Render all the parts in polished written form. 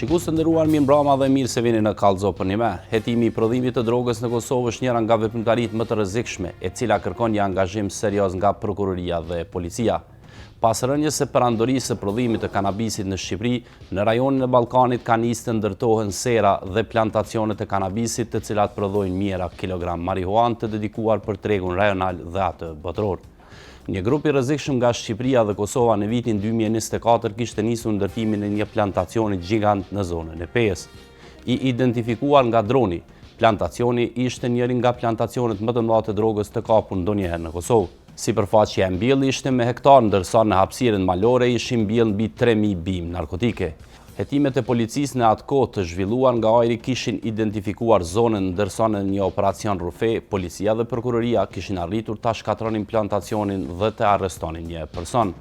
Shikues të nderuar, mirëmbrama dhe mirë se vini në Kallxo Përnime. Hetimi i prodhimit të drogës në Kosovë është njëra nga veprimtaritë më të rrezikshme, e cila kërkon një angazhim serioz nga prokuroria dhe policia. Pas rënies së perandorisë së prodhimit të kanabisit në Shqipëri, në rajonin e Ballkanit kanë nisë të ndërtohen sera dhe plantacione të kanabisit të cilat prodhojnë mijëra kilogram marihuanë të dedikuar për tregun rajonal dhe atë botëror. Një grup i rrezikshëm nga Shqipëria dhe Kosova në vitin 2024 kishte nisur ndërtimin e një plantacioni gjigant në zonën e Pejës. I identifikuar nga droni, plantacioni ishte njëri nga plantacionet më të mëdha të drogës të kapur ndonjëherë në Kosovë. Sipërfaqja e mbjellë ishte me hektarë ndërsa në hapësirën malore ishin mbjellë mbi 3000 bimë narkotike. Hetimet e policisë në atë kohë të zhvilluar nga ajri kishin identifikuar zonën ndërsa në një operacion rrufe, policia dhe prokuroria kishin arritur ta shkatërronin plantacionin dhe të arrestonin një person.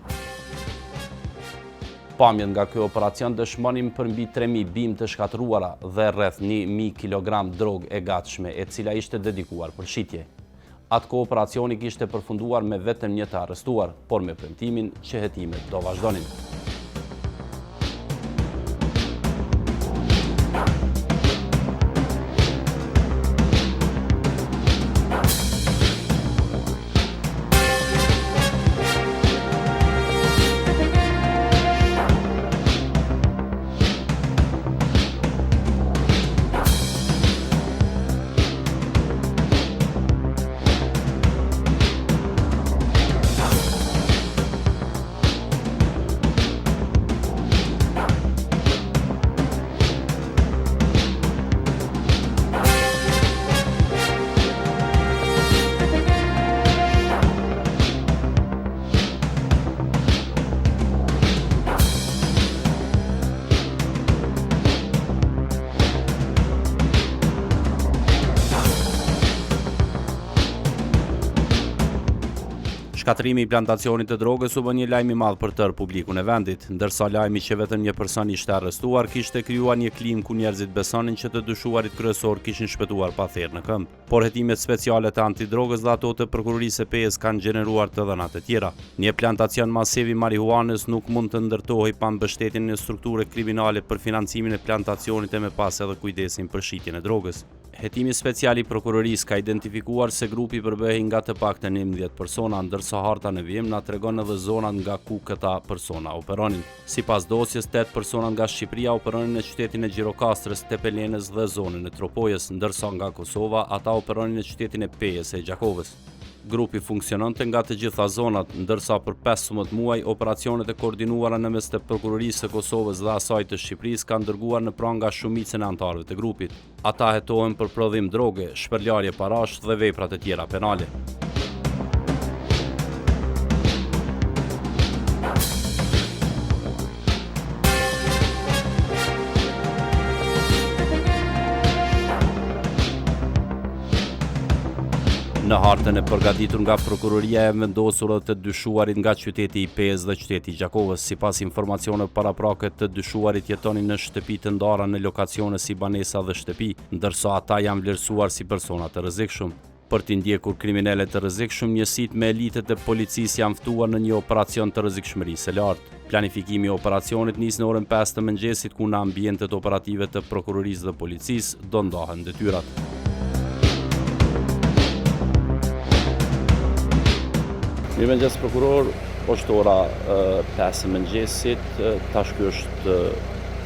Pamjet nga ky operacion dëshmonin për mbi 3000 bimë të shkatërruara dhe rreth 1000 kilogram drogë e gatshme e cila ishte dedikuar për shitje. Atë kohë operacioni kishte përfunduar me vetëm një të arrestuar, por me premtimin që hetimet do vazhdonin. Shkatërrimi i plantacionit të drogës u bë një lajm i madh për tërë publikun e vendit, ndërsa lajmi që vetëm një person ishte arrestuar kishte krijuar një klimë ku njerëzit besonin që të dyshuarit kryesorë kishin shpëtuar pa therë në këmbë. Por hetimet speciale të antidrogës dhe ato të Prokurorisë së Pejës kanë gjeneruar të dhëna të tjera. Një plantacion masiv i marihuanës nuk mund të ndërtohej pa mbështetjen e një strukture kriminale për financimin e plantacionit e më pas edhe kujdesin për shitjen e drogës. Hetimi special i prokurorisë ka identifikuar se grupi përbëhej nga të paktën 11 persona, ndërsa harta në vijim na tregon edhe zonat nga ku këta persona operonin. Sipas dosjes, 8 persona nga Shqipëria operonin në qytetin e Gjirokastrës, Tepelenës dhe zonën e Tropojës, ndërsa nga Kosova ata operonin në qytetin e Pejës e Gjakovës. Grupi funksiononte nga të gjitha zonat, ndërsa për 15 muaj operacionet e koordinuara në mes të Prokurorisë së Kosovës dhe asaj të Shqipërisë kanë dërguar në pranga shumicën e anëtarëve të grupit. Ata hetohen për prodhim droge, shpëlarje parash dhe vepra të tjera penale. Në hartën e përgatitur nga prokuroria e vendosur edhe të dyshuarit nga qyteti i Pejës dhe qyteti i Gjakovës. Sipas informacioneve paraprake, të dyshuarit jetonin në shtëpi të ndara në lokacione si banesa dhe shtëpi, ndërsa ata janë vlerësuar si persona të rrezikshëm. Për t'i ndjekur kriminelët e rrezikshëm, njësitë me elite të policisë janë ftuar në një operacion të rrezikshmërisë së lartë. Planifikimi i operacionit nis në orën 5 të mëngjesit ku në ambientet operative të prokurorisë dhe policisë do ndahen detyrat. Mirëmëngjes prokuror, është ora 5 e mëngjesit, tash ky është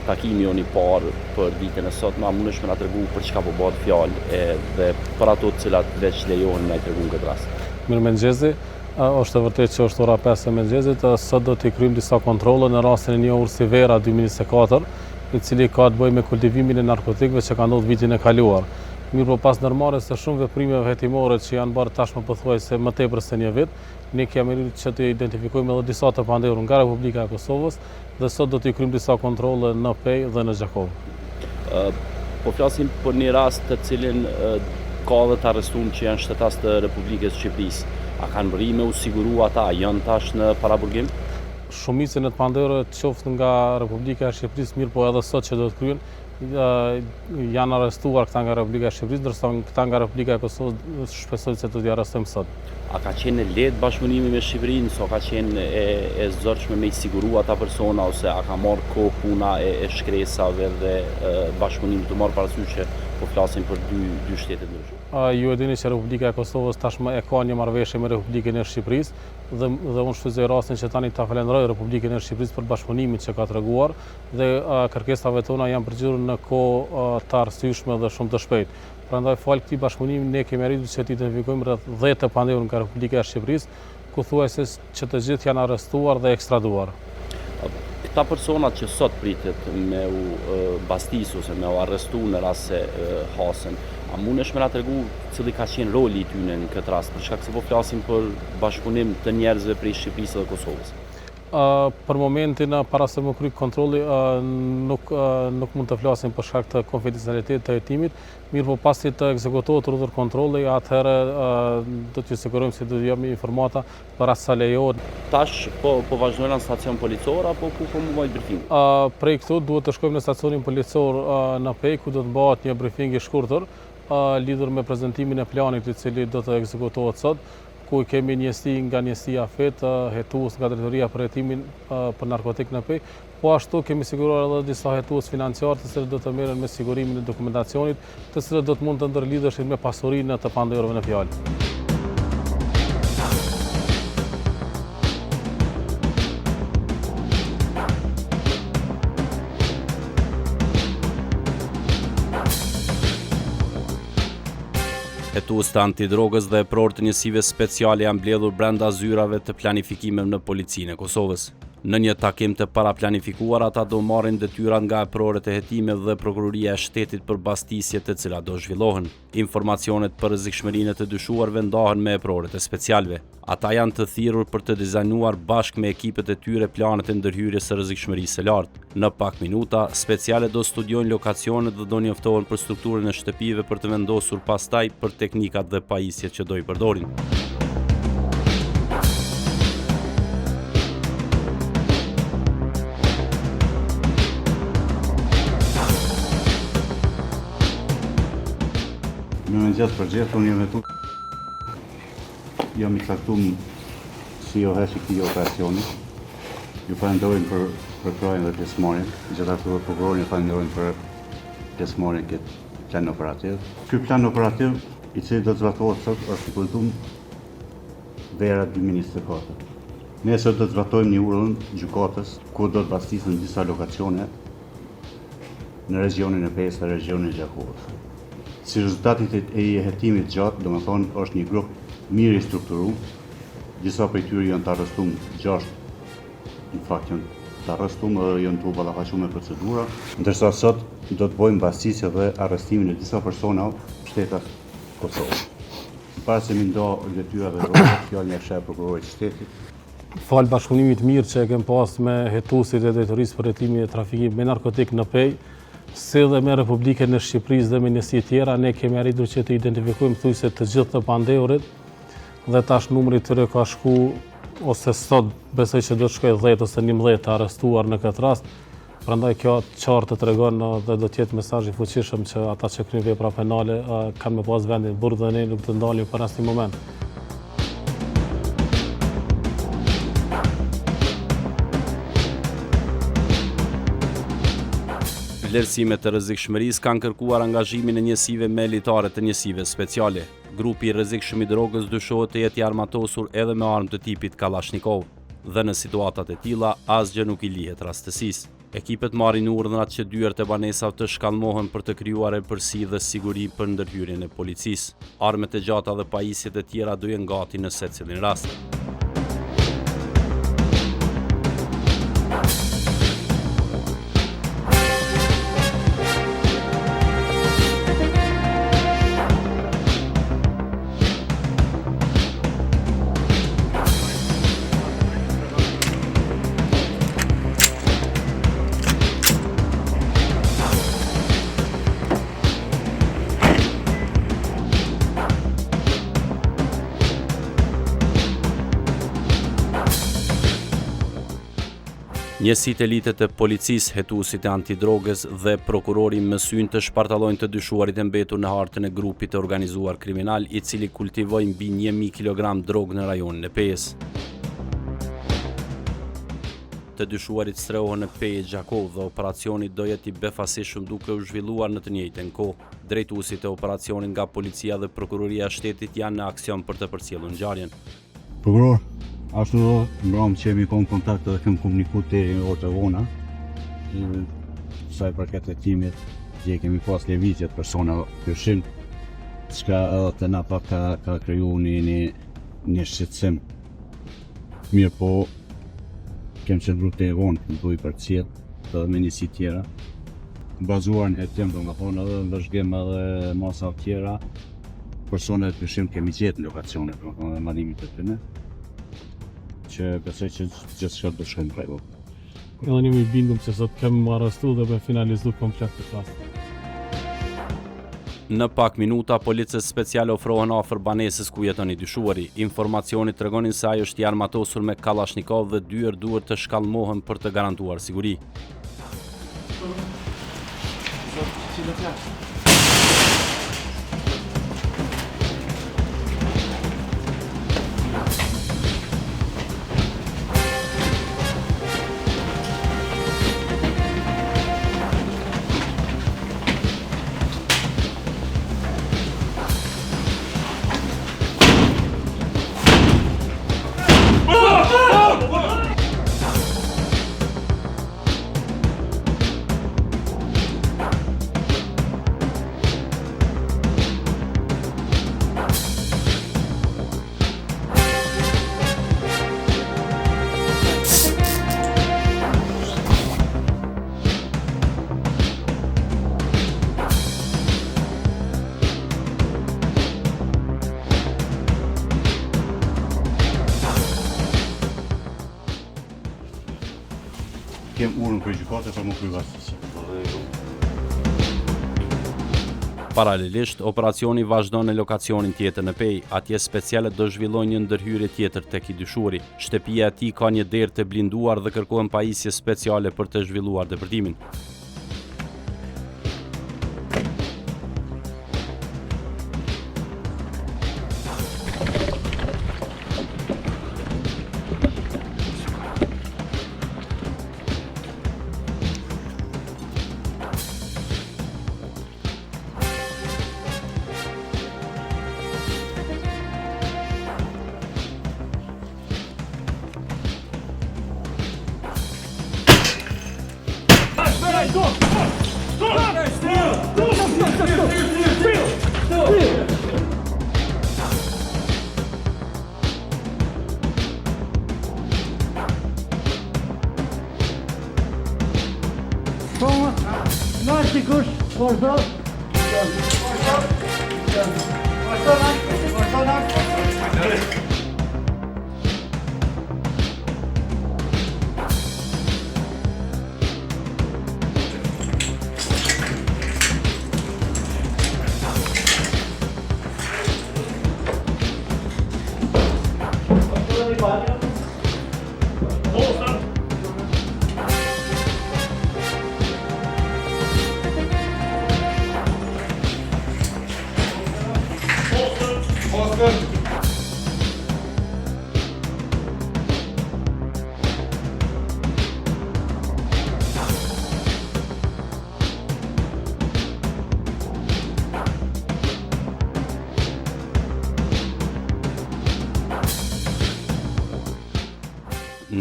takimi jonë i parë për ditën e sotme, a mundesh me na tregu për çka po bëhet fjalë edhe për ato të cilat veç lejohen me i tregu në këtë rast? Mirëmëngjesi, është e vërtetë që është ora 5 e mëngjesit, sot do t'i kryejmë disa kontrolle në rastin e njohur si Vera 2024, i cili ka të bëjë me kultivimin e narkotikëve që ka ndodhur vitin e kaluar. Mirëpo pas ndërmarrjes së shumë veprimeve hetimore që janë bërë tashmë pothuajse më tepër se një vit, ne kemi arritur që të identifikojmë edhe disa të pandehur nga Republika e Kosovës dhe sot do t'i kryejmë disa kontrolle në Pejë dhe në Gjakovë. Po flasim për një rast të cilin ka edhe të arrestum që janë shtetas të Republikës së Shqipërisë. A kanë mbrri me u siguru ata, janë tash në paraburgim? Shumicën e të pandehurve qoftë nga Republika e Shqipërisë, mirëpo edhe sot që do të kryhen, janë arrestuar këta nga Republika e Shqipërisë, ndërsa këta nga Republika e Kosovës shpresojmë se do t'i arrestojmë sot. A ka qenë e lehtë bashkëpunimi me Shqipërinë, sa ka qenë e, e zorshme me i siguru ata persona, ose a ka marrë kohë puna e, e shkresave dhe bashkëpunimit të marrë parasysh që po flasim për dy, dy shtete të ndryshme? Ju e dini që Republika e Kosovës tashmë e ka një marrëveshje me Republikën e Shqipërisë dhe, dhe unë shfrytëzoj rastin që tani ta falenderoj Republikën e Shqipërisë për bashkëpunimin që ka treguar dhe kërkesave tona janë përgjigjur në kohë të arsyeshme dhe shumë të shpejtë. Prandaj falë këtij bashkëpunimi ne kemi arritur që të identifikojmë rreth 10 të pandehur nga Republika e Shqipërisë, ku thuajse që të gjithë janë arrestuar dhe ekstraduar. Këta persona që sot pritet me u bastis ose me u arrestu në rast se hasen, a mundesh me na tregu cili ka qenë roli i tyne në këtë rast, për shkak se po flasim për bashkëpunim të njerëzve prej Shqipërisë dhe Kosovës? Për momentin, para se me kry kontrolli, nuk, nuk mund të flasim për shkak të konfidencialitetit të hetimit, mirëpo pasi të ekzekutohet urdhër kontrolli, atëherë do t'ju sigurojmë se do t'ju japim informata për aq sa lejohet. Tash po, po vazhdojmë në stacion policor apo ku po mbahet brifingu? Prej këtu duhet të shkojmë në stacionin policor në Pejë, ku do të mbahet një brifing i shkurtër lidhur me prezantimin e planit i cili do të ekzekutohet sot. ku kemi njësi nga njësia FIT, hetues nga drejtoria për hetimin për narkotik në Pejë. Po ashtu kemi siguruar edhe disa hetues financiar të cilët do të merren me sigurimin e dokumentacionit, të cilët do të mund të ndërlidheshin me pasurinë e të pandehurve në fjalë. Hetues të antidrogës dhe eprorë të njësive speciale janë mbledhur brenda zyrave të planifikimeve në Policinë e Kosovës. Në një takim të paraplanifikuar, ata do marrin detyrat nga eprorët e hetimeve dhe Prokuroria e Shtetit për bastisjet të cilat do zhvillohen. Informacionet për rrezikshmërinë e të dyshuarve ndahen me eprorët e specialëve. Ata janë të thirrur për të dizajnuar bashkë me ekipet e tyre planet e ndërhyrjes së rrezikshmërisë së lartë. Në pak minuta, specialët do studiojnë lokacionet dhe do njoftohen për strukturën e shtëpive për të vendosur pastaj për teknikat dhe pajisjet që do i përdorin. Mirëmëngjes për gjithë, unë jam hetu Jam i caktum si OH i këtij operacioni. Ju falenderojmë për përkrahjen dhe pjesëmarrjen. Gjithashtu edhe prokurorin e falenderojmë për pjesëmarrjen në këtë plan operativ. Ky plan operativ i cili do të zbatohet sot është i koduar Vera 2024. Ne sot do të zbatojmë një urdhër gjykatës ku do të bastisen disa lokacione në regjionin e Pejës dhe regjionin e Gjakovës. Si rezultat i hetimit gjatë, domethënë është një grup mirë i strukturum, disa prej tyre janë të arrestum, 6 në fakt janë të arrestum dhe janë tu u ballafaqu me procedura, ndërsa sot do të bëjmë bastisje dhe arrestimin e disa personave shtetas Kosovës. Para se me i nda detyrat dhe rolet, fjalën ia lëshoj prokurorit të shtetit. Falë bashkëpunimit mirë që e kem pas me hetuesit e drejtorisë për hetimin e trafikimit me narkotik në Pejë, si dhe me Republikën e Shqipërisë dhe me njësi tjera, ne kemi arritur që të identifikojmë thujse të gjithë të pandehurit dhe tash numri i tyre ka shku ose sot besoj që do të shkojë 10 ose 11 të arrestuar në këtë rast. Prandaj kjo qartë të tregon dhe do të jetë mesazh i fuqishëm që ata që kryejnë vepra penale kanë me pas vendin në burg dhe ne nuk do të ndalim për asnjë moment. Vlerësimet e rrezikshmërisë kanë kërkuar angazhimin e njësive me elitare të njësive speciale. Grupi i rrezikshëm i drogës dyshohet të jetë i armatosur edhe me armë të tipit Kalashnikov. Dhe në situatat e tilla, asgjë nuk i lihet rastësisë. Ekipet marrin urdhrat që dyert e banesave të shkallmohen për të krijuar epërsi dhe siguri për ndërhyrjen e policisë. Armët e gjata dhe pajisjet e tjera do jenë gati në secilin rast. Njësitë elite të policisë, hetuesit e antidrogës dhe prokurori mësyjnë të shpartallojnë të dyshuarit e mbetur në hartën e grupit të organizuar kriminal, i cili kultivoi mbi 1000 kilogram drogë në rajonin e Pejës. Të dyshuarit strehohen në Pejë e Gjakovë dhe operacioni do jetë i befasishëm duke u zhvilluar në të njëjtën kohë. Drejtuesit e operacionit nga policia dhe prokuroria e shtetit janë në aksion për të përcjellur ngjarjen. Prokuror, ashtu do, mbramë që jemi konë kontakt edhe kem komuniku deri në orët e vona, sa i përket hetimit, dje kemi pas lëvizje të personave dyshimtë, çka edhe te na pak ka, ka kriju një, një, një shqetësim. Mirëpo, kem qëndru deri vonë, më duj përcjell, edhe me njësi tjera. Bazuar në hetim, domethonë edhe në vëzhgim edhe masa tjera, Persona të dyshimtë kemi gjetë në lokacione, domethonë dhe banimit të tyne, që besoj që gjithçka do shkojë në rregull. Edhe ne jemi bindum që sot kem me arrestu dhe me finalizu komplet këtë rast. Në pak minuta, policët specialë ofrohen afër banesës ku jeton i dyshuari. Informacionet tregonin se ai është i armatosur me kallashnikov dhe dyert duhet të shkallmohen për të garantuar siguri. Kem urdhën prej gjykate për me kry bastisje. Paralelisht, operacioni vazhdon në lokacionin tjetër në Pejë. Atje specialët do zhvillojnë një ndërhyrje tjetër tek i dyshuari. Shtëpia e tij ka një derë të blinduar dhe kërkohen pajisje speciale për të zhvilluar depërtimin.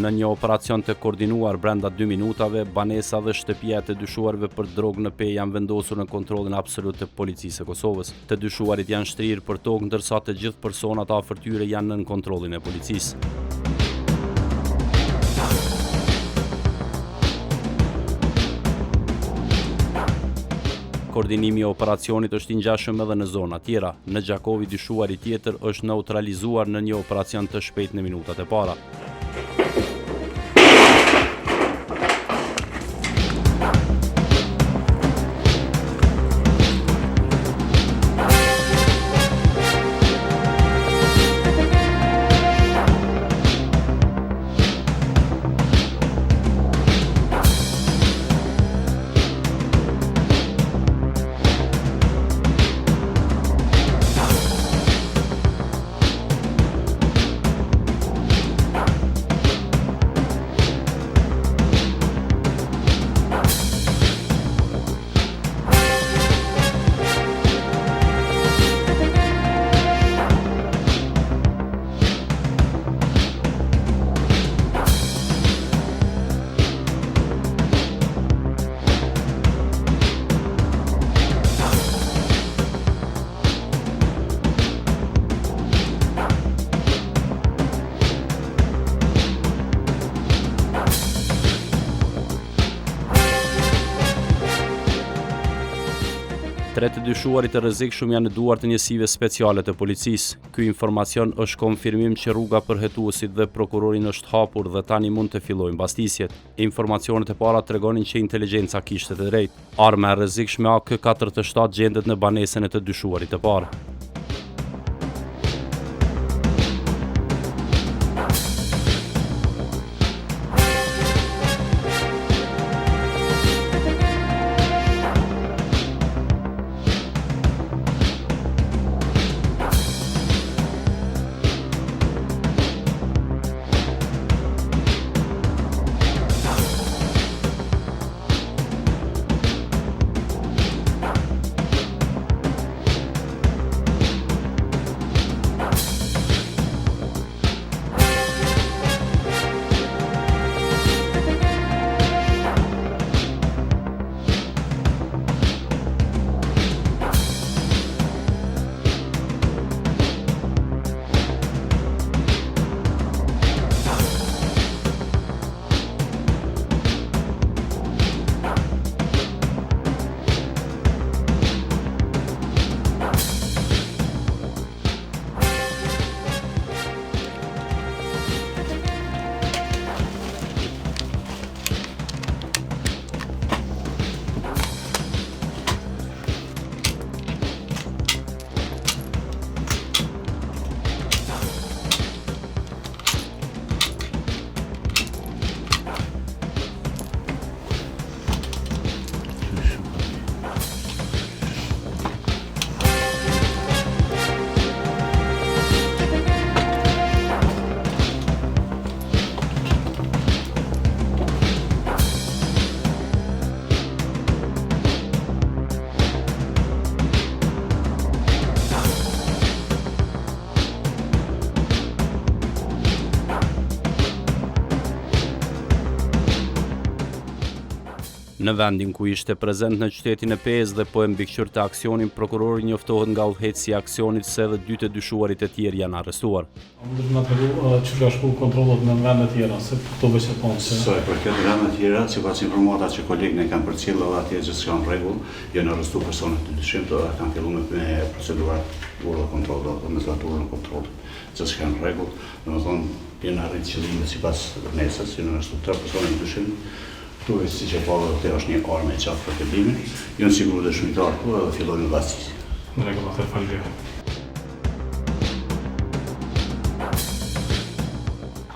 Në një operacion të koordinuar brenda 2 minutave, banesa dhe shtëpia e të dyshuarve për drogë në Pejë janë vendosur në kontrollin absolut të Policisë së Kosovës. Të dyshuarit janë shtrirë për tokë ndërsa të gjithë personat afër tyre janë nën kontrollin e policisë. Koordinimi i operacionit është i ngjashëm edhe në zona tjera. Në Gjakovë i dyshuari tjetër është neutralizuar në një operacion të shpejtë në minutat e para. Tre të dyshuarit e rrezikshëm janë në duart e njësive speciale të policisë. Ky informacion është konfirmim që rruga për hetuesit dhe prokurorin është hapur dhe tani mund të fillojnë bastisjet. Informacionet e para tregonin që inteligjenca kishte të drejtë. Arma e rrezikshme AK-47 gjendet në banesën e të dyshuarit të parë. Në vendin ku ishte prezent në qytetin e Pejës dhe po e mbikëqyrte aksionin, prokurori njoftohet nga udhëheqësi i aksionit se edhe dy të dyshuarit e tjerë janë arrestuar. A mundesh me na tregu qysh ka shku kontrollet në vende tjera, se këto veç e pamë se. Sa i përket vendeve tjera, sipas informata që kolegët na kanë përcjellë edhe atje gjithçka në rregull, janë arrestu persona të dyshimtë dhe kanë fillu me me procedurat urdhër kontroll, do me zbatu urdhrin e kontrollit. Gjithçka në rregull, domethënë janë arrit qëllimet sipas nesës, janë arrestu tre persona të dyshimtë, Këtu veç siç e patë edhe te është një armë e gjatë për këdimin, janë siguru dëshmitarë këtu edhe fillojnë me bastisje. Në rregull, atëherë faleminderit.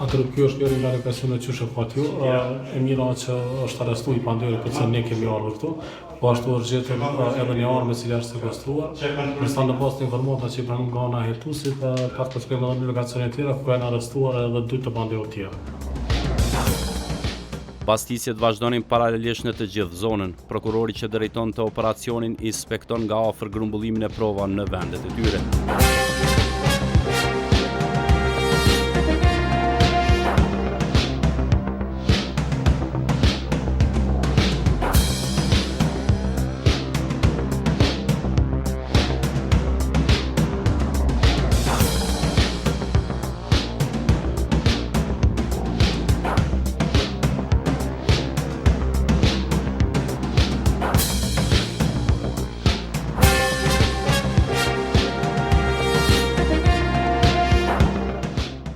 Atëherë ky është njëri nga lokacionet qysh e patë ju. E mira që është arrestu i pandehuri për cilin ne kemi ardhur këtu. Po ashtu është gjetur edhe një armë e cila është sekuestruar. Ndërsa në bazë të informatave që i pranum nga ana e hetuesit, pak po shkojmë edhe në lokacione tjera ku janë arrestuar edhe dy të pandehur tjerë. Bastisjet vazhdonin paralelisht në të gjithë zonën. Prokurori që drejtonte operacionin inspekton nga afër grumbullimin e prova në vendet e tyre.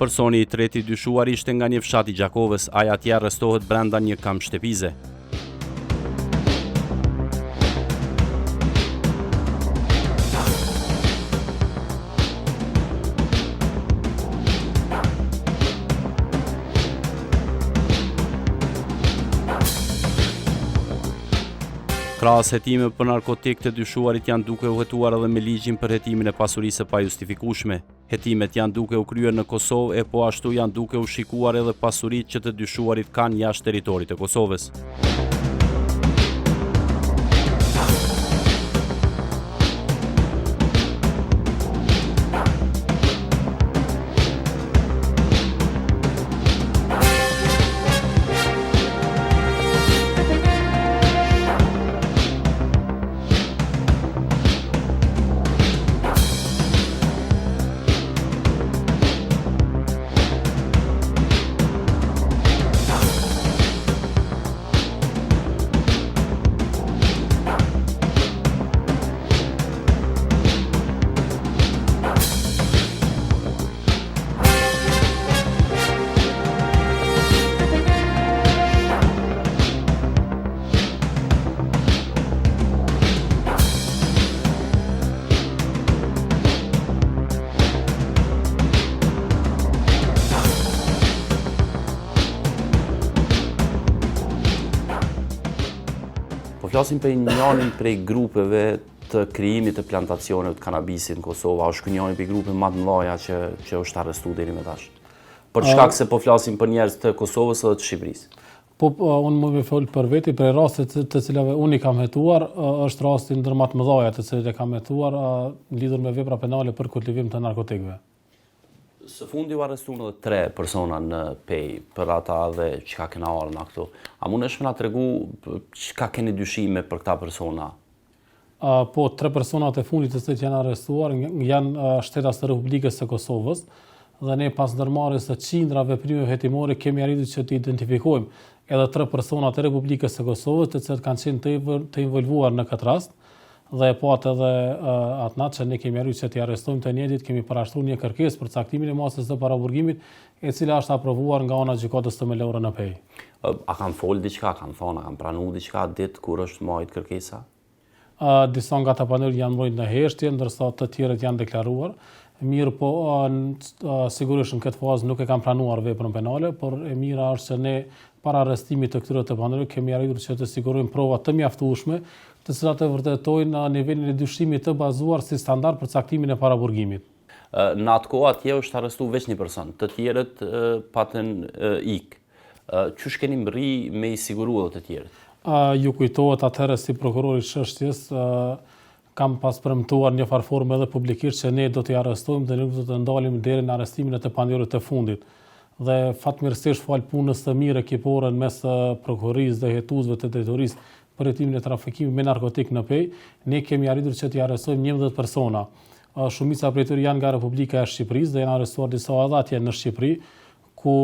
Personi i tretë i dyshuar ishte nga një fshat i Gjakovës, ai atje arrestohet brenda një kamp shtëpize. Krahas hetimeve për narkotik të dyshuarit janë duke u hetuar edhe me ligjin për hetimin e pasurisë së pajustifikueshme. Hetimet janë duke u kryer në Kosovë e po ashtu janë duke u shikuar edhe pasuritë që të dyshuarit kanë jashtë territorit të Kosovës. flasim për njërin prej grupeve të krijimit të plantacioneve të kanabisit në Kosovë, a është ky njëri prej grupeve më të mëdha që që është arrestuar deri më tash? Për shkak se po flasim për njerëz të Kosovës edhe të Shqipërisë. Po, po unë muj me fol për veti për rastet të, të cilave unë i kam hetuar, është rasti ndër më të mëdha të cilët e kam hetuar lidhur me vepra penale për kultivim të narkotikëve. Së fundi u arrestuan edhe tre persona në Pejë për ata dhe çka kena ardhur na këtu. A mundesh me na tregu çka keni dyshime për këta persona? Uh, po, tre personat e fundit të cilët janë arrestuar janë uh, shtetas të Republikës së Kosovës dhe ne pas ndërmarrjes së qindra veprimeve hetimore kemi arritur që të identifikojmë edhe tre personat e Republikës së Kosovës të cilët kanë qenë të, të involvuar në këtë rast. Dhe e patë edhe atë natë që ne kemi arritur që t'i arrestojmë të njëjtit, kemi parashtruar një kërkesë për caktimin e masës së paraburgimit, e cila është aprovuar nga ana e Gjykatës Themelore në Pejë. A kanë folë diçka, kanë thonë, a kanë pranu diçka ditë kur është majtë kërkesa? Disa nga të pandehurit janë mbrojtë në heshtje, ndërsa të tjerët janë deklaruar. Mirëpo, sigurisht në këtë fazë nuk e kanë pranuar veprën penale, por e mira është që ne para arrestimit të këtyre të pandehurve kemi arritur që të sigurojmë prova të mjaftueshme të cilat e vërtetojnë nivelin e dyshimit të bazuar si standard për caktimin e paraburgimit. Në atë kohë atje është arrestu veç një person, të tjerët patën ik. Qysh keni mrri me i siguru edhe të tjerët? Ju kujtohet atëherë si prokuror i çështjes, kam pas premtuar një farë forme edhe publikisht që ne do t'i arrestojmë dhe nuk do të ndalim deri në arrestimin e të pandehurit të fundit. Dhe fatmirësisht falë punës së mirë ekipore në mes prokurorisë dhe hetuesve të drejtorisë për hetimin e trafikimit me narkotik në Pejë, ne kemi arritur që t'i arrestojmë 11 persona. Shumica prej tyre janë nga Republika e Shqipërisë dhe janë arrestuar disa edhe atje në Shqipëri, ku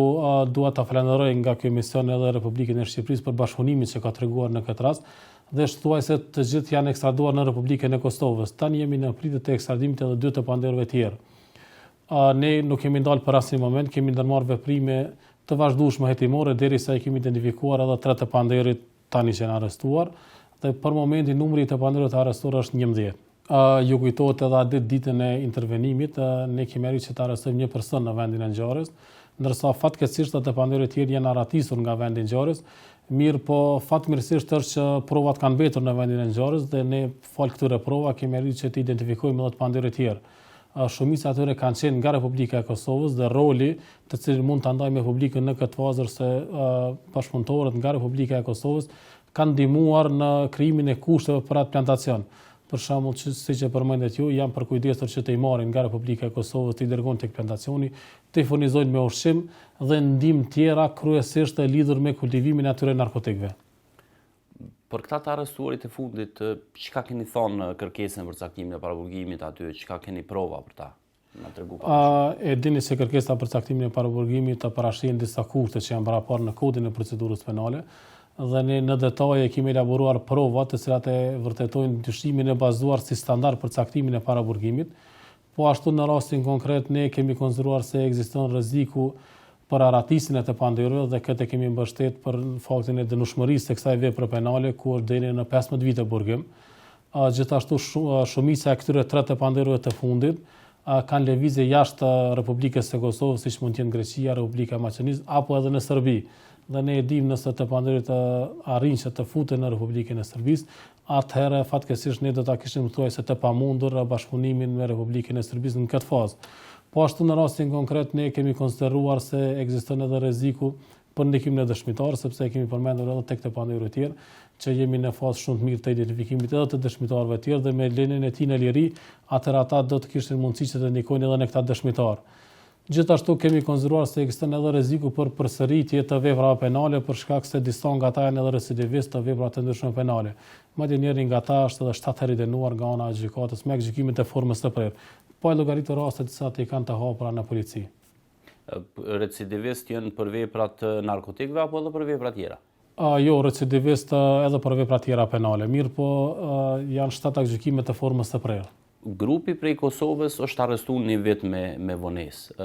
dua ta falenderoj nga ky emision edhe Republikën e Shqipërisë për bashkëpunimin që ka treguar në këtë rast dhe thuajse të gjithë janë ekstraduar në Republikën e Kosovës. Tani jemi në pritje të ekstradimit edhe dy të pandehurve tjerë. Ne nuk kemi ndalë për asnjë moment, kemi ndërmarrë veprime të vazhdueshme hetimore derisa i kemi identifikuar edhe tre të pandehurit tani që janë arrestuar dhe për momentin numri i të pandehurve të arrestuar është 11. Ju kujtohet edhe atë ditë ditën e intervenimit, ne kemi arritur që të arrestojmë një person në vendin e ngjarjes, ndërsa fatkeqësisht të pandehurit tjerë janë arratisur nga vendi i ngjarjes, mirëpo fatmirësisht është që provat kanë mbetur në vendin e ngjarjes dhe ne falë këtyre prova kemi arritur që të identifikojmë edhe të pandehurit tjerë. Shumica e tyre kanë qenë nga Republika e Kosovës dhe roli të cilin mund ta ndaj me publikun në këtë fazë është se bashkëpunëtorët nga Republika e Kosovës kanë ndihmuar në krijimin e kushteve për atë plantacion. Për shembull, që siç e përmendët ju, janë përkujdesur që të i marrin nga Republika e Kosovës, t'i dërgojnë tek plantacioni, t'i furnizojnë me ushqim dhe ndihmë tjera kryesisht të lidhur me kultivimin e atyre narkotikëve. Për këta të arrestuarit e fundit, çka keni thonë në kërkesën për caktimin e paraburgimit aty, çka keni prova për ta? Na tregu pak. A e dini se kërkesa për caktimin e paraburgimit të parashihen disa kushte që janë paraparë në kodin e procedurës penale dhe ne në detaje kemi elaboruar prova të cilat e vërtetojnë dyshimin e bazuar si standard për caktimin e paraburgimit. Po ashtu në rastin konkret ne kemi konsideruar se ekziston rreziku për arratisjen e të pandehurve dhe këtë e kemi mbështet për faktin e dënueshmërisë së kësaj vepre penale ku është deri në 15 vite burgim. Gjithashtu shumica e këtyre tre të pandehurve të fundit kanë lëvizje jashtë Republikës së Kosovës, siç mund të jenë Greqia, Republika e Maqedonisë apo edhe në Serbi. Dhe ne e dimë nëse të pandehurit arrijnë që të futen në Republikën e Serbisë, atëherë fatkeqësisht ne do ta kishim thuajse të pamundur bashkëpunimin me Republikën e Serbisë në këtë fazë. Po ashtu në rastin konkret ne kemi konsideruar se ekziston edhe rreziku për ndikim në dëshmitarë, sepse e kemi përmendur edhe tek të pandehurit e tjerë, që jemi në fazë shumë të mirë të identifikimit edhe të dëshmitarëve të tjerë dhe me lënien e tij në liri, atëherë ata do të kishin mundësi që të ndikojnë edhe në këta dëshmitarë. Gjithashtu kemi konsideruar se ekziston edhe rreziku për përsëritje të veprave penale për shkak se disa nga ta janë edhe recidivistë të veprave të ndryshme penale. Madje njëri nga ta është edhe 7 herë i dënuar nga ana e gjykatës me aktgjykime të formës së prerë. Pa i llogaritur rastet të cilat i kanë të hapura në polici. Recidivist janë për vepra të narkotikëve apo edhe për vepra tjera? Jo, recidivist edhe për vepra tjera penale. Mirëpo, janë 7 aktgjykime të formës së prerë. Grupi prej Kosovës është arrestu një vit me, me vonesë.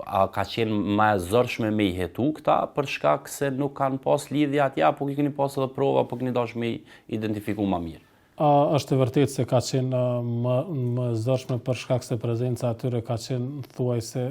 A ka qenë ma e zorshme me i hetu këta për shkak se nuk kanë pas lidhje atje, apo keni pas edhe prova, apo keni dashur me i identifiku ma mirë? A, është e vërtetë se ka qenë më, më e zorshme për shkak se prezenca e tyre ka qenë thuajse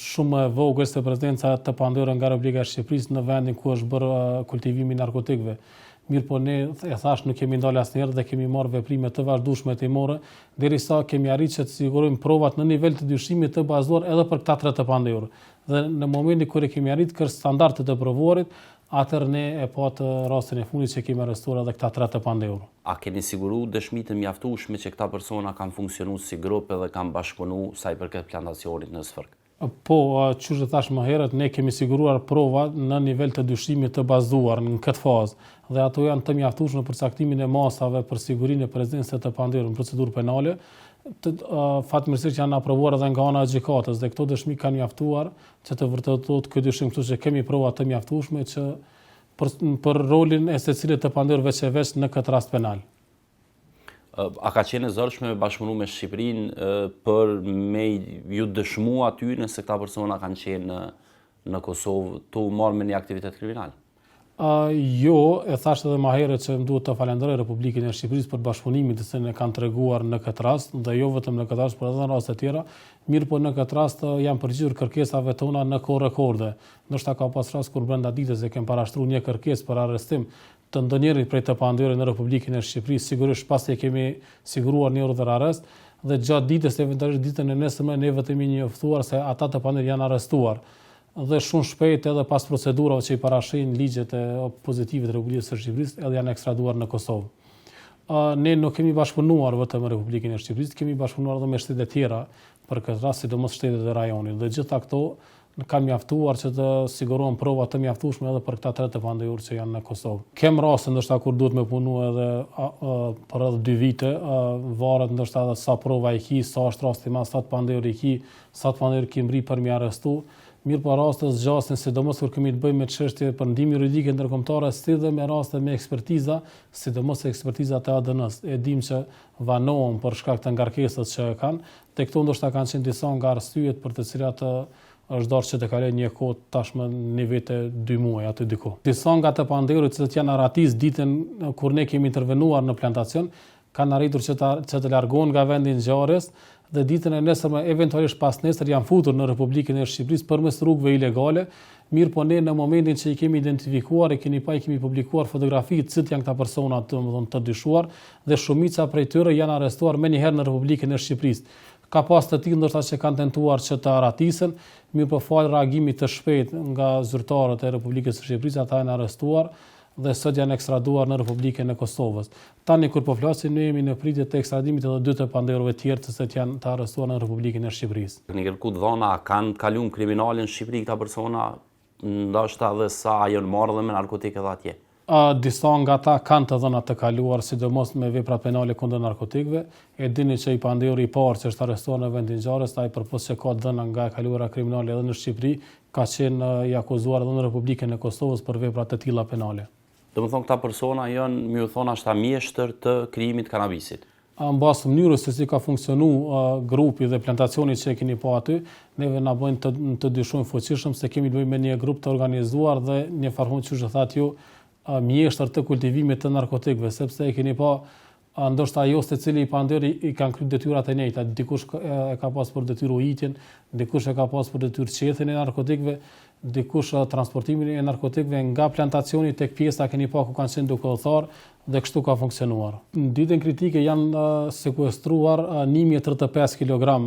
shumë më e vogël se prezenca e të pandehurve nga Republika e Shqipërisë në vendin ku është bërë kultivimi i narkotikëve. Mirëpo ne, e thashë, nuk jemi ndalë asnjëherë dhe kemi marrë veprime të vazhdueshme hetimore, derisa kemi arritur që të sigurojmë provat në nivel të dyshimit të bazuar edhe për këta tre të pandehur. Dhe në momentin kur e kemi arritur këtë standard të të provuarit, atëherë ne e patë rastin e fundit që kemi arrestuar edhe këta tre të pandehur. A keni siguru dëshmi të mjaftueshme që këta persona kanë funksionu si grup edhe kanë bashkëpunu sa i përket plantacionit në Sfërk? Po, qysh e thashë më herët, ne kemi siguruar prova në nivel të dyshimit të bazuar në këtë fazë dhe ato janë të mjaftueshme për caktimin e masave për sigurinë e prezencës së të pandehur në procedurë penale, të fatmirësisht janë aprovuar edhe nga ana e gjykatës dhe këto dëshmi kanë mjaftuar që të vërtetohet ky dyshim, kështu që kemi prova të mjaftueshme që për, për rolin e secilit të pandehur veç e veç në këtë rast penal. A ka qenë e zorshme me bashkëpunu me Shqipërinë për me ju dëshmu aty nëse këta persona kanë qenë në, në Kosovë tu u marrë me një aktivitet kriminal? Uh, jo, e thashë edhe ma herët që më duhet të falenderoj Republikën e Shqipërisë për bashkëpunimin të cilin e kanë treguar në këtë rast, dhe jo vetëm në këtë rast, por edhe në raste tjera. Mirëpo në këtë rast janë përgjigjur kërkesave tona në kohë rekorde. Ndoshta ka pas rast kur brenda ditës e kem parashtruar një kërkesë për arrestim të ndonjërit prej të pandehurve në Republikën e Shqipërisë, sigurisht pasi e kemi siguruar një urdhër arrest, dhe gjatë ditës, eventualisht ditën e nesërme, ne vetëm jemi njoftuar se ata të pandehur janë arrestuar. Dhe shumë shpejt edhe pas procedurave që i parashihin ligjet e pozitive të Republikës së Shqipërisë, edhe janë ekstraduar në Kosovë. Ne nuk kemi bashkëpunuar vetëm me Republikën e Shqipërisë, kemi bashkëpunuar edhe me shtetet e tjera për këtë rast, sidomos shtetet e rajonit. Dhe gjitha këto kanë mjaftuar që të sigurohen prova të mjaftueshme edhe për këta tre të pandehur që janë në Kosovë. Kem raste ndoshta kur duhet me punu edhe a, a, për edhe dy vite, a, varet ndoshta edhe sa prova i ki, sa është rasti ma sa të pandehur i ki, sa të pandehur ki mri për mi arrestu. Mirëpo rastet zgjasin, sidomos kur kemi të bëjmë me çështje për ndihmë juridike ndërkombëtare, si dhe me raste me ekspertiza, sidomos ekspertizat e ADN-s. E dim që vanohen për shkak të ngarkesës që e kanë, Te këto ndoshta kanë qenë disa nga arsyet për të cilat është dashur që të kalojë një kohë tashmë një vit e dy muaj aty diku. Disa nga të pandehurit të cilët janë arratis ditën kur ne kemi intervenuar në plantacion, kanë arritur që ta që të largohen nga vendi i ngjarjes dhe ditën e nesërme eventualisht pasnesër janë futur në Republikën e Shqipërisë përmes rrugëve ilegale, mirëpo ne në momentin që i kemi identifikuar, i keni pa, i kemi publikuar fotografitë cilët janë këta persona, domethënë të dyshuar dhe shumica prej tyre janë arrestuar menjëherë në Republikën e Shqipërisë. Ka pas të tillë ndoshta që kanë tentuar që të arratisen, mirëpo falë reagimit të shpejtë nga zyrtarët e Republikës së Shqipërisë ata janë arrestuar dhe sot janë ekstraduar në Republikën e Kosovës. Tani kur po flasim ne jemi në pritje të ekstradimit edhe dy të pandehurve tjerë të cilët janë të arrestuar në Republikën e Shqipërisë. Keni kërku të dhëna, a kanë të kaluar kriminale në Shqipëri këta persona, ndoshta edhe sa a janë marrë edhe me narkotikë edhe atje? Disa nga ta kanë të dhëna të kaluar, sidomos me veprat penale kundër narkotikëve. E dini që i pandehuri i parë që është arrestuar në vendin e ngjarjes, ai përpos që ka të dhëna nga e kaluara kriminale edhe në Shqipëri, ka qenë i akuzuar edhe në Republikën e Kosovës për vepra të tilla penale. Domethënë këta persona janë, me ju thonë, ashta mjeshtër të krijimit të kanabisit. Në bazë të mënyrës se si ka funksionu grupi dhe plantacioni që e keni pa aty, neve na bëjnë të, të dyshojmë fuqishëm se kemi të bëjmë me një grup të organizuar dhe një farë qysh e thatë ju, mjeshtër të kultivimit të narkotikëve, sepse e keni pa ndoshta jo secili i pandehur i kanë kryer detyrat e njëjta, dikush e ka pas për detyrë ujitjen, dikush e ka pas për detyrë qethjen e narkotikëve, dikush transportimin e narkotikëve nga plantacioni tek pjesa keni pa ku kanë qenë duke u tharë dhe kështu ka funksionuar. Në ditën kritike janë sekuestruar 1035 kg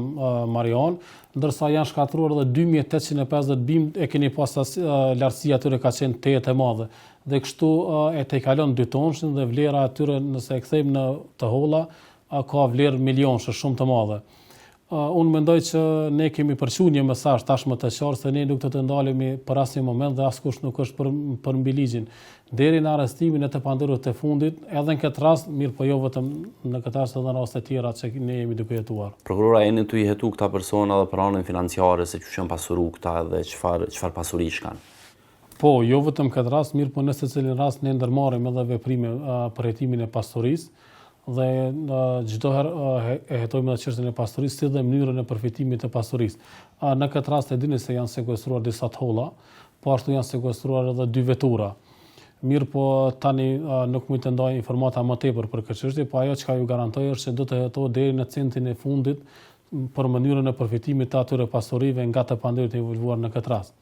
marijuanë, ndërsa janë shkatërruar edhe 2850 bimë, e keni pa sa lartësia e tyre ka qenë tejet e madhe. Dhe kështu e tejkalon dy tonshin dhe vlera e tyre nëse e kthejmë në të holla ka vlerë milionëshe shumë të madhe. Unë mendoj që ne kemi përçu një mesazh tashmë të qartë se ne nuk do të ndalemi për asnjë moment dhe askush nuk është për për mbi ligjin. Deri në arrestimin e të pandehurit të fundit, edhe në këtë rast, mirëpo jo vetëm në këtë rast edhe në raste tjera që ne jemi duke hetuar. Prokuror, a jeni tu i hetu këta persona edhe për anën financiare se qysh janë pasuru këta edhe çfarë çfarë pasurish kanë? Po, jo vetëm këtë rast, mirëpo në secilin rast ne ndërmarrim edhe veprime për hetimin e pasurisë dhe çdo herë e hetojmë edhe çështjen e pasurisë si dhe mënyrën e përfitimit të pasurisë. Në këtë rast e dini se janë sekuestruar disa të holla, po ashtu janë sekuestruar edhe dy vetura. Mirëpo tani nuk mund të ndaj informata më tepër për këtë çështje, po ajo çka ju garantoj është se do të hetohet deri në centin e fundit për mënyrën e përfitimit të atyre pasurive nga të pandehurit e involvuar në këtë rast.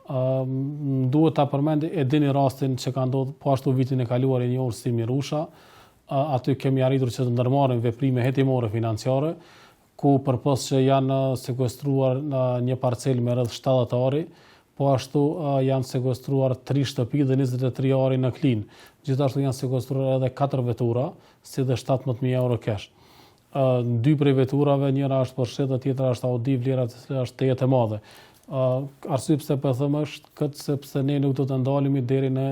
Më duhet ta përmend, e dini rastin që ka ndodhur po ashtu vitin e kaluar i njohur si Mirusha, aty kemi arritur që të ndërmarrim veprime hetimore financiare, ku përpos që janë sekuestruar një parcelë me rreth 70 ari, po ashtu janë sekuestruar 3 shtëpi dhe 23 ari në Klinë. Gjithashtu janë sekuestruar edhe 4 vetura, si dhe 17.000 euro cash. Dy prej veturave, njëra është Porsche dhe tjetra është Audi, vlera e të cilës është tejet e madhe. Arsye pse po e them është këtë sepse ne nuk do të ndalemi deri në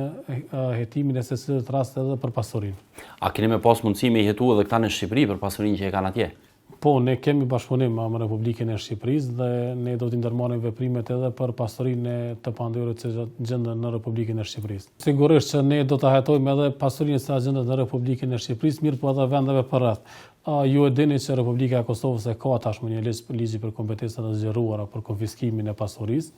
hetimin e secilit rast edhe për pasurinë. A keni me pas mundësi me i hetu edhe këta në Shqipëri për pasurinë që e kanë atje? Po, ne kemi bashkëpunim me Republikën e Shqipërisë dhe ne do t'i ndërmarrim veprimet edhe për pasurinë e të pandehurit që gjenden në Republikën e Shqipërisë. Sigurisht që ne do ta hetojmë edhe pasurinë e cila gjendet në Republikën e Shqipërisë, mirëpo edhe vendeve përreth. Ju e dini që Republika e Kosovës e ka tashmë një ligj, ligji për kompetencat e zgjeruara për konfiskimin e pasurisë,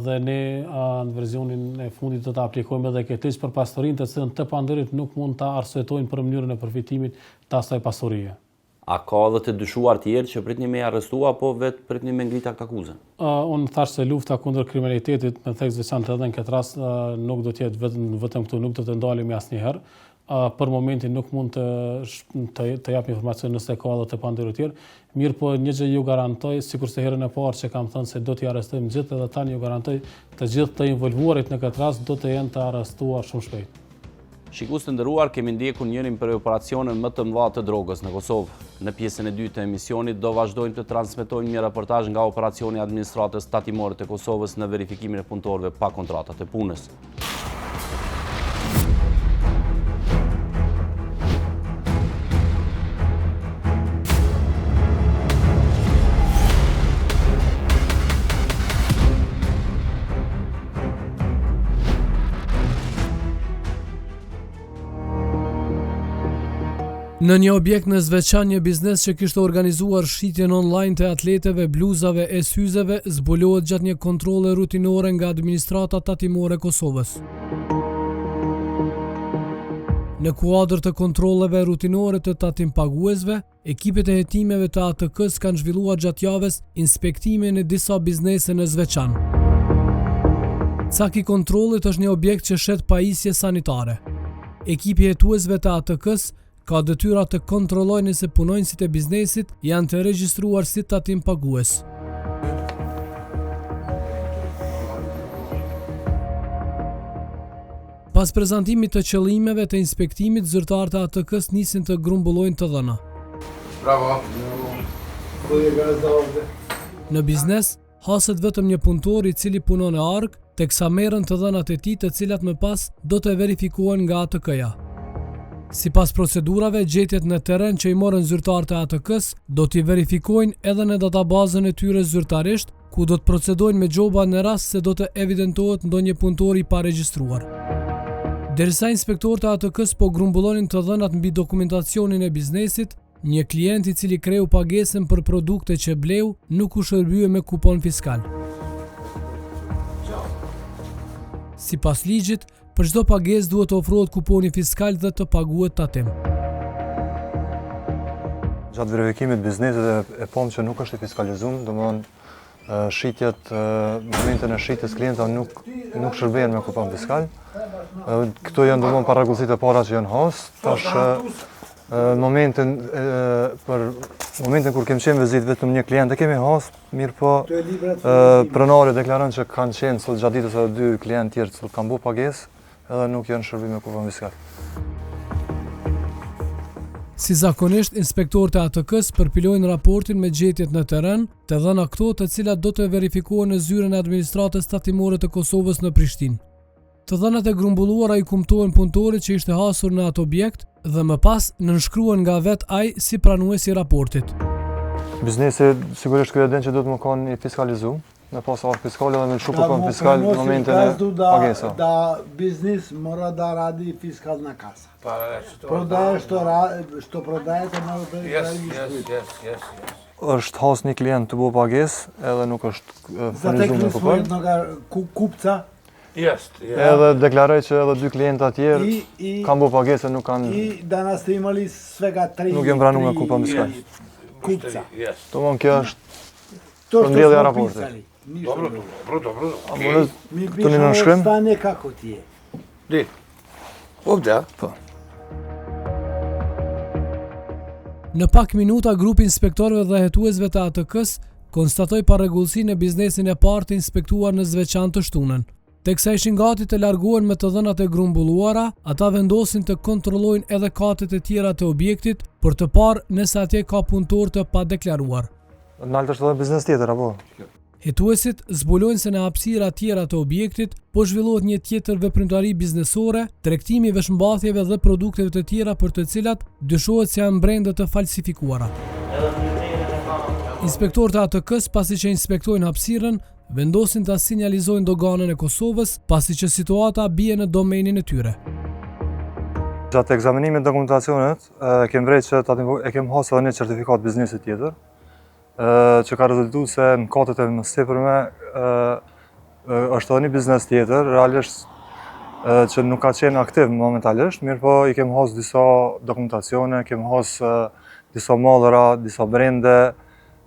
dhe ne në versionin e fundit do ta aplikojmë edhe këtë ligj për pasurinë të cilën të pandehurit nuk mund ta arsyetojnë për mënyrën e përfitimit të asaj pasurie. A ka edhe të dyshuar tjerë që pritni me i arrestu apo vetë pritni me ngrit aktakuzën? Unë thashë se lufta kundër kriminalitetit, me theks veçantë edhe në këtë rast, nuk do të jetë vetëm vetëm këtu, nuk do të ndalemi asnjëherë. Për momentin nuk mund të të, të jap informacion nëse ka edhe të pandehur tjerë. Mirëpo një gjë ju garantoj, sikurse herën e parë që kam thënë se do t'i arrestojmë gjithë edhe tani ju garantoj të gjithë të involvuarit në këtë rast do të jenë të arrestuar shumë shpejt. Shikues të nderuar, kemi ndjekur njërin prej operacioneve më të mëdha të drogës në Kosovë. Në pjesën e dytë të emisionit do vazhdojmë të transmetojmë një reportazh nga operacioni i Administratës Tatimore të Kosovës në verifikimin e punëtorëve pa kontratat e punës. Në një objekt në Zveçan, një biznes që kishte organizuar shitjen online të atleteve, bluzave e syzeve, zbulohet gjatë një kontrolle rutinore nga Administrata Tatimore e Kosovës. Në kuadër të kontrolleve rutinore të tatimpaguesve, Ekipet e hetimeve të ATK-së kanë zhvilluar gjatë javës inspektime në disa biznese në Zveçan. Cak i kontrollit është një objekt që shet pajisje sanitare. Ekipi i hetuesve të ATK-së ka detyra të kontrollojë nëse punonjësit e biznesit janë të regjistruar si tatimpagues. Pas prezantimit të qëllimeve të inspektimit, zyrtarët e ATK-së nisin të grumbullojnë të dhëna. Bravo. Në biznes, haset vetëm një punëtor i cili punon në arkë, teksa merren të dhënat e tij të cilat më pas do të verifikohen nga ATK-ja. Sipas procedurave, gjetjet në terren që i morën zyrtarët e ATK-së do t'i verifikojnë edhe në databazën e tyre zyrtarisht, ku do të procedojnë me gjoba në rast se do të evidentohet ndonjë punëtor i paregjistruar. Derisa inspektorët e ATK-së po grumbullonin të dhënat mbi dokumentacionin e biznesit, një klient i cili kreu pagesën për produkte që bleu nuk u shërbye me kupon fiskal. Sipas ligjit, Për çdo pagesë duhet të ofrohet kuponi fiskal dhe të paguhet tatim. Gjatë verifikimit biznesit e pamë që nuk është i fiskalizum, domethënë shitjet, në momentin e shitjes klienta nuk, nuk shërbehen me kupon fiskal. Këto janë domethënë parregullsitë e para që janë has, tash në momentin, për momentin kur kemi qenë vizitë vetëm një klient e kemi has, Mirëpo, pronari deklaron që kanë qenë sot gjatë ditës edhe dy klientë tjerë që kanë bo pagesë edhe nuk janë shërby me kupon fiskal. Si zakonisht, inspektorët e ATK-së përpilojnë raportin me gjetjet në terren, të dhëna këto të cilat do të verifikohen në zyrën e Administratës Tatimore të Kosovës në Prishtinë. Të dhënat e grumbulluara i kumtohen punëtorit që ishte hasur në atë objekt dhe më pas nënshkruhen nga vetë ai si pranues i raportit. Biznesi sigurisht ky e din që duhet me kanë i fiskalizu, me pas arkë fiskale dhe me lëshu kupon fiskal në momentin e pagesës. Da biznis mora da radi fiskalna kasa. Prodaje što, što prodajete mora da radi yes, yes, yes, yes. Është has një klient tu bo pagesë edhe nuk është furnizu me kupon. Zatekli kupca Jest, Edhe deklaroi që edhe dy klienta tjerë kanë bo pagesë nuk kanë I danas ste imali svega tri Nuk janë pranu me kupon fiskal. Kupca. Domthon kjo është përmbledhja e raportit. Ništa. Dobro, dobro, dobro. A okej. može Mi to ni pišemo nënshkrim? stanje kako ti je. Di? Ovdje, a? Po. Në pak minuta, grupi i inspektorëve dhe hetuesve të ATK-së konstatoi parregullsi në biznesin e parë të inspektuar në Zveçan të shtunën. Teksa ishin gati të largohen me të dhënat e grumbulluara, ata vendosin të kontrollojnë edhe katet e tjera të objektit për të parë nëse atje ka punëtorë të padeklaruar. Nalt është edhe biznes tjetër, apo? Hetuesit zbulojnë se në hapësira tjera të objektit po zhvillohet një tjetër veprimtari biznesore, tregtimi i veshmbathjeve dhe produkteve të tjera për të cilat dyshohet se janë brende të falsifikuara. Inspektorët e ATK-s pasi që inspektojnë hapësirën, vendosin ta sinjalizojnë doganën e Kosovës, pasi që situata bie në domenin e tyre. Gjatë ekzaminimit të dokumentacionit, e kem vrejt që e kem hasë edhe një certifikat biznesi tjetër, që ka rezultu se në katet e mësipërme është edhe një biznes tjetër, realisht që nuk ka qenë aktiv momentalisht, mirë po i kem hasë disa dokumentacione, kem hasë disa mallra, disa brende,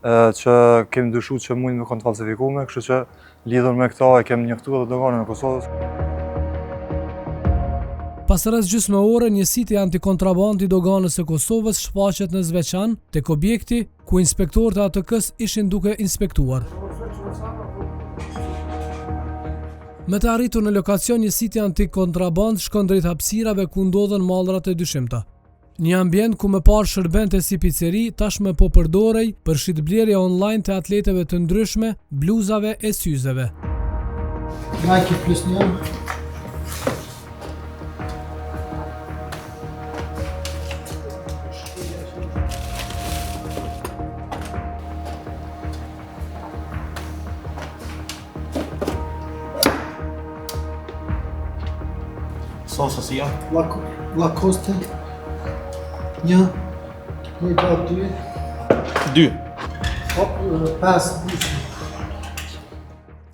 që kem dyshu që mujnë me konë të falsifikume, kështu që lidhur me këta e kem njoftu edhe doganën e Kosovës. Pas rreth gjysmë ore, njësiti antikontrabandë i doganës së Kosovës shfaqet në Zveçan, tek objekti ku inspektorët e ATK-së ishin duke inspektuar. Me të arritur në lokacion, njësiti antikontrabandë shkon drejt hapësirave ku ndodhen mallrat e dyshimta. Një ambient ku më parë shërbente si piceri, tashmë po përdorej për shitblerje online të atleteve të ndryshme, bluzave e syzeve. Nike plus një. Sa sasia? Lacoste. Një. Një, dy, dy. Dy. Po, pesë, gjysmë.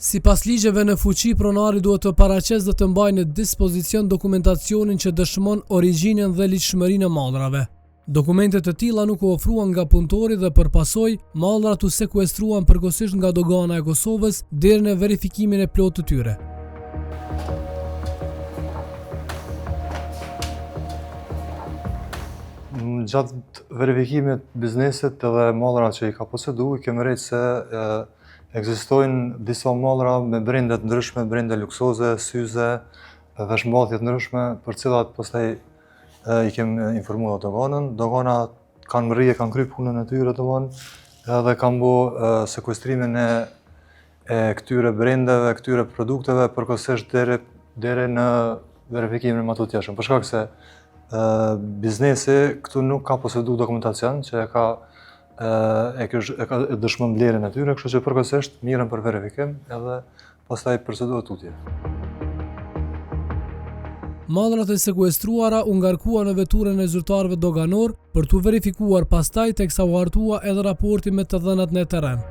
Sipas ligjeve në fuqi, pronari duhet të paraqesë dhe të mbajë në dispozicion dokumentacionin që dëshmon origjinën dhe ligjshmërinë e mallrave. Dokumente të tilla nuk u ofruan nga punëtori dhe për pasojë, mallrat u sekuestruan përkohësisht nga dogana e Kosovës deri në verifikimin e plotë të tyre. Gjatë verifikimit biznesit edhe mallra që i ka posedu, i kemi vrejt se ekzistojnë disa mallra me brende të ndryshme, brende luksoze, syze, veshmbathje të ndryshme, për cilat pastaj i kemi informu edhe doganën. Dogana kanë mërri e kanë kry punën e tyre, domethënë, edhe kanë bo sekuestrimin e e këtyre brendeve, këtyre produkteve përkohësisht deri deri në verifikimin e mëtutjeshëm. Për shkak se biznesi këtu nuk ka posedu dokumentacion që e ka e, e ka e dëshmon blerjen e tyre, kështu që përkohësisht mirren për verifikim edhe pastaj procedohet tutje. Mallrat e sekuestruara u ngarkuan në veturën e zyrtarëve doganorë për t'u verifikuar pastaj teksa u hartua edhe raporti me të dhënat në terren.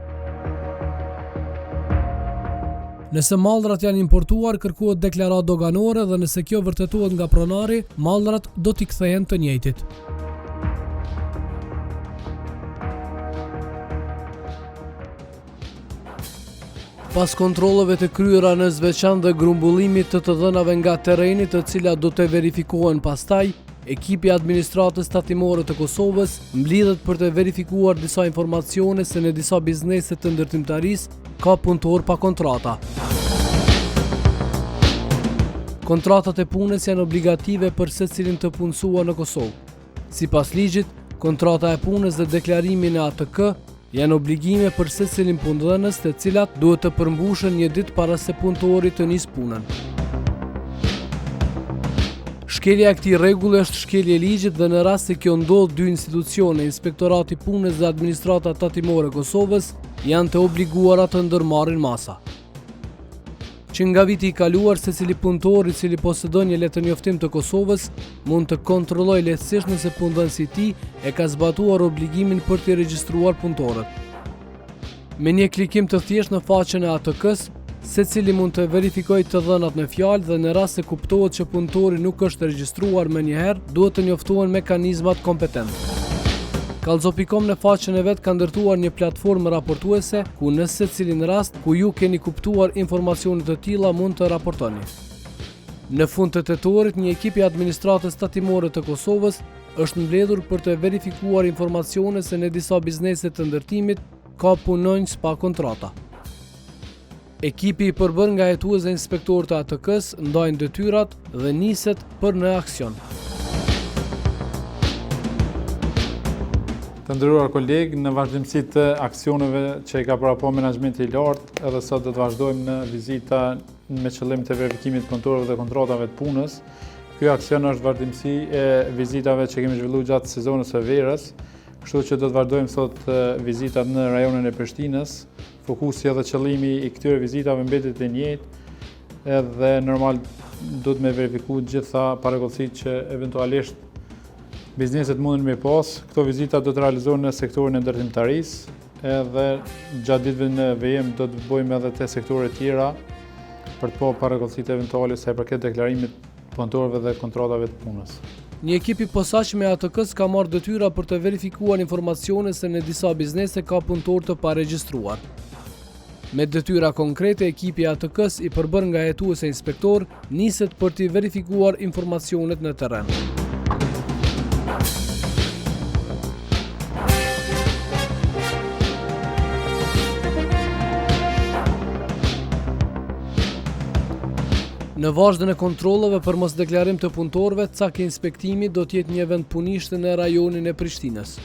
Nëse mallrat janë importuar, kërkohet deklaratë doganore dhe nëse kjo vërtetohet nga pronari, mallrat do t'i kthehen të njëjtit. Pas kontrolleve të kryera në Zveçan dhe grumbullimit të të dhënave nga terreni të cilat do të verifikohen pastaj, ekipi i Administratës Tatimore të Kosovës mblidhet për të verifikuar disa informacione se në disa biznese të ndërtimtarisë ka punëtorë pa kontrata. Kontratat e punës janë obligative për secilin të punësuar në Kosovë. Sipas ligjit, kontrata e punës dhe deklarimi në ATK janë obligime për secilin punëdhënës të cilat duhet të përmbushen një ditë para se punëtori të nisë punën. Shkelja e këtij rregulli është shkelje e ligjit dhe në rast se kjo ndodh dy institucione, Inspektorati i Punës dhe Administrata Tatimore e Kosovës, janë të obliguara të ndërmarrin masa. Që nga viti i kaluar, secili punëtor i cili posedon një letërnjoftim të Kosovës mund të kontrollojë lehtësisht nëse punëdhënësi i tij e ka zbatuar obligimin për t'i regjistruar punëtorët. Me një klikim të thjeshtë në faqen e ATK-së, secili mund të verifikojë të dhënat në fjalë dhe në rast se kuptohet që punëtori nuk është regjistruar menjëherë, duhet të njoftohen mekanizmat kompetentë. Kallxo.com në faqen e vet ka ndërtuar një platformë raportuese ku në secilin rast ku ju keni kuptuar informacione të tilla mund të raportoni. Në fund të tetorit, një ekip i Administratës Tatimore të Kosovës është mbledhur për të verifikuar informacione se në disa biznese të ndërtimit ka punonjës pa kontrata. Ekipi i përbërë nga hetues dhe inspektorë të ATK-së ndajnë detyrat dhe niset për në aksion. Të nderuar kolegë, në vazhdimësi të aksioneve që i ka parapa menaxhmenti i lartë, edhe sot do të vazhdojmë në vizita me qëllim të verifikimit punëtorëve dhe kontratave të punës. Ky aksion është vazhdimësi e vizitave që kemi zhvillu gjatë sezonës së verës, kështu që do të vazhdojmë sot vizitat në rajonin e Prishtinës, Fokusi edhe qëllimi i këtyre vizitave mbetet i njëjtë, edhe normal duhet me verifiku gjitha parregullsitë që eventualisht bizneset munden me pas. Këto vizita do të realizohen në sektorin e ndërtimtarisë, edhe gjatë ditëve në vijim do të bëjmë edhe te sektorët tjera për të pa parregullsitë eventuale sa i përket deklarimit punëtorëve dhe kontratave të punës. Një ekip i posaçëm i ATK-së ka marrë detyra për të verifikuar informacione se në disa biznese ka punëtorë të paregjistruar. Me detyra konkrete, ekipi i ATK-së i përbërë nga hetues e inspektorë niset për t'i verifikuar informacionet në terren. Në vazhdën e kontrolleve për mosdeklarim të punëtorëve, cak i inspektimit do të jetë një vendpunishte në rajonin e Prishtinës.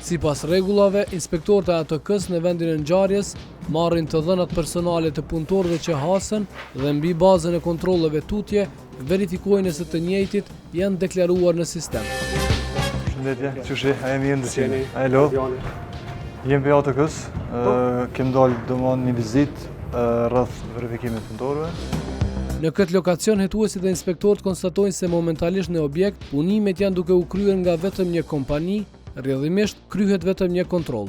Sipas rregullave, inspektorët e ATK-së në vendin e ngjarjes marrin të dhënat personale të punëtorëve që hasen dhe mbi bazën e kontrolleve tutje verifikojnë nëse të njëjtit janë deklaruar në sistem. Përshëndetje, qysh je, a je mirë në qeni? Alo, jem prej ATK-së, po. kem dalë domethënë një vizitë rreth verifikimit punëtorëve. Në këtë lokacion, hetuesit dhe inspektorët konstatojnë se momentalisht në objekt, punimet janë duke u kryer nga vetëm një kompani, rrjedhimisht kryhet vetëm një kontroll.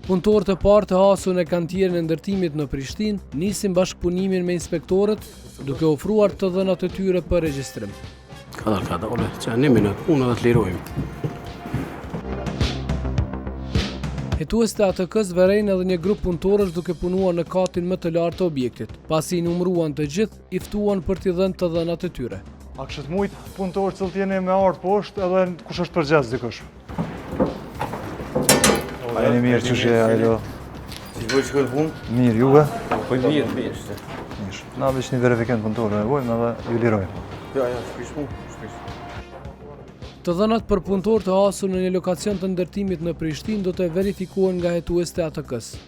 Punëtorët e parë të hasur në kantierin e ndërtimit në Prishtinë nisin bashkëpunimin me inspektorët, duke ofruar të dhënat e tyre për regjistrim. Kadal, kadale, që një minutë punë dhe të lirojmë. Hetuesit e ATK-së vërejnë edhe një grup punëtorësh duke punuar në katin më të lartë të objektit. Pasi i numëruan të gjithë, i ftuan për t'i dhënë të dhënat e tyre. A kishit mujt punëtorë cilët jeni me ardhë poshtë edhe kush është përgjegjës dikush? A jeni mirë qysh je, alo? Si po shkon punë? Mirë, juve? Po mirë, mirë. Mirë. Na veç një verifikim punëtorëve e bojmë edhe ju lirojmë. Jo, jo, s'kish punë, s'kish. Të dhënat për punëtorë të hasur në një lokacion të ndërtimit në Prishtinë do të verifikohen nga hetuesit e ATK-së.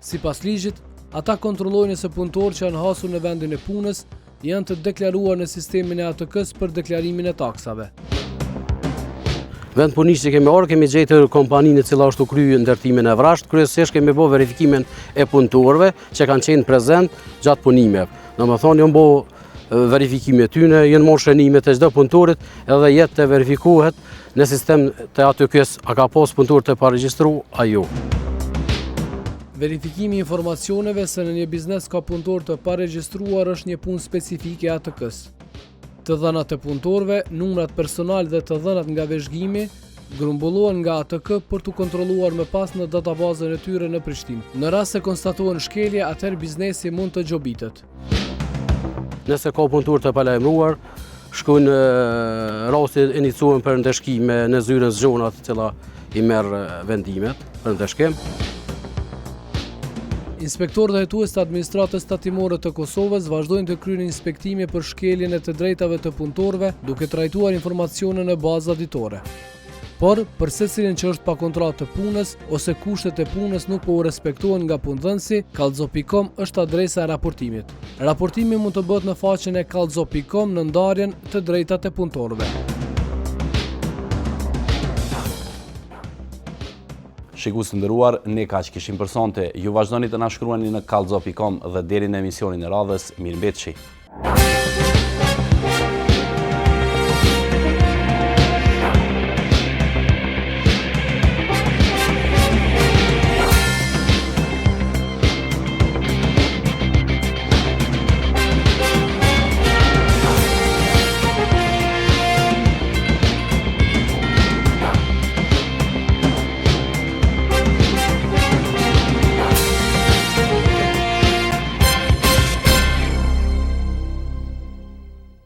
Sipas ligjit, ata kontrollojnë nëse punëtorë që janë hasur në vendin e punës janë të deklaruar në sistemin e ATK-së për deklarimin e taksave. Vendpunishte që kemi ardhë, kemi gjetur kompaninë e cila është tu kry ndërtimin e vrazhdë, kryesisht kemi bo verifikimin e punëtorëve që kanë qenë prezent gjatë punimeve. Domethonë, janë bo verifikime tyne, janë marrë shënimet e çdo punëtorit edhe jet të verifikohet në sistem të ATK-së a ka pas punëtor të paregjistru, a jo. Verifikimi i informacioneve se në një biznes ka punëtorë të paregjistruar është një punë specifike e ATK-së. Të dhënat e punëtorëve, numrat personalë dhe të dhënat nga vezhgimi grumbullohen nga ATK për t'u kontrolluar më pas në databazën e tyre në Prishtinë. Në rast se konstatohen shkelje, atëherë biznesi mund të gjobitet. Nëse ka punëtorë të palajmëruar, shkojnë rasti iniciohen për ndëshkime në zyrën zgjonat, e cila i merr vendimet për ndëshkim. Inspektorë dhe hetues të Administratës Tatimore të Kosovës vazhdojnë të kryejnë inspektime për shkeljen e të drejtave të punëtorëve, duke trajtuar informacione në baza ditore. Por, për secilin që është pa kontratë të punës ose kushtet e punës nuk po u respektohen nga punëdhënësi, kallxo.com është adresa e raportimit. Raportimi mund të bëhet në faqen e kallxo.com në ndarjen të drejtat e punëtorëve. Shikues të nderuar, ne kaq kishim për sonte. Ju vazhdoni të na shkruani në kallxo.com dhe deri në emisionin e radhës, mirëmbetshi.